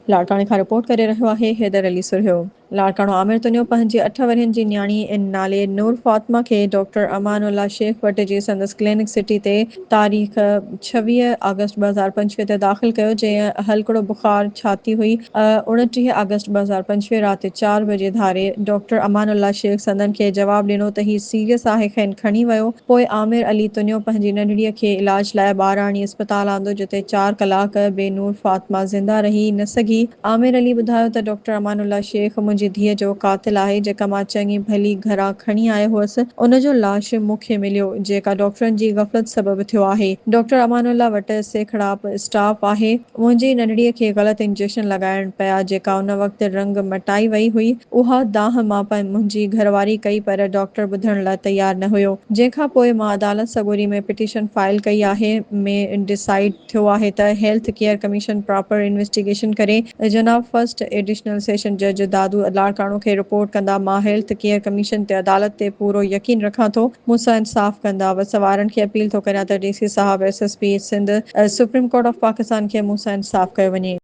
لاڙڪاڻي کان رپورٽ ڪري رهيو آهي حيدر علي سرهيو. لاڙڪاڻو عامر تنيو پنهنجي اٺ ورهين جي نياڻي نالي نور فاطمه کي ڊاڪٽر امان الله شيخ وٽ جي سندس ڪلينڪ سٽي تي تاريخ 26 آگسٽ 2025 تي داخل ڪيو جنهن هلڪڙو بخار ڇاتي هئي 29 آگسٽ 2025 رات چار بجي ڌاري ڊاڪٽر امان الله شيخ سندن کي جواب ڏنو ته هي سيريس آهي کين کڻي ويو پوء عامر علي تنيو پنهنجي ننڍڙيء کي علاج لاء ٻاراڻي اسپتال آندو جتي چار ڪلاڪ بي نور فاطمه زنده رهي نه سگهي عامر علي ٻڌايو ته ڊاڪٽر امان الله شيخ منهنجي ڌيء جو قاتل آهي، جيڪا مان چڱي ڀلي گهران کڻي آيو هئس، ان جو لاش مون کي مليو، جيڪا ڊاڪٽرن جي غفلت سبب ٿيو آهي. ڊاڪٽر امان الله وٽ سيکڙاپ اسٽاف آهي، منهنجي ننڍڙيء کي غلط انجيڪشن لڳائڻ پيا، جيڪا ان وقت رنگ مٽائي وئي هئي، اها دانهن مان منهنجي گهرواري ڪئي پر ڊاڪٽر ٻڌڻ لاء تيار نه هيو، جنهن کان پوء مان عدالت سڳوري ۾ پٽيشن فائل ڪئي آهي، ۾ ڊسائيڊ. ٿيو آهي ته health care commission proper investigation ڪري، جناب فرسٽ ايڊيشنل سيشن جج دادو لاڙڪاڻو کي رپورٽ ڪندا، مان هيلٿ ڪيئر ڪميشن تي عدالت تي پورو يقين رکان ٿو، مون سان انصاف ڪندا، وس وارن کي اپيل ٿو ڪريان ته ڊي سي صاحب، S S P Sindh, supreme court of Pakistan کي مون سان انصاف ڪيو وڃي.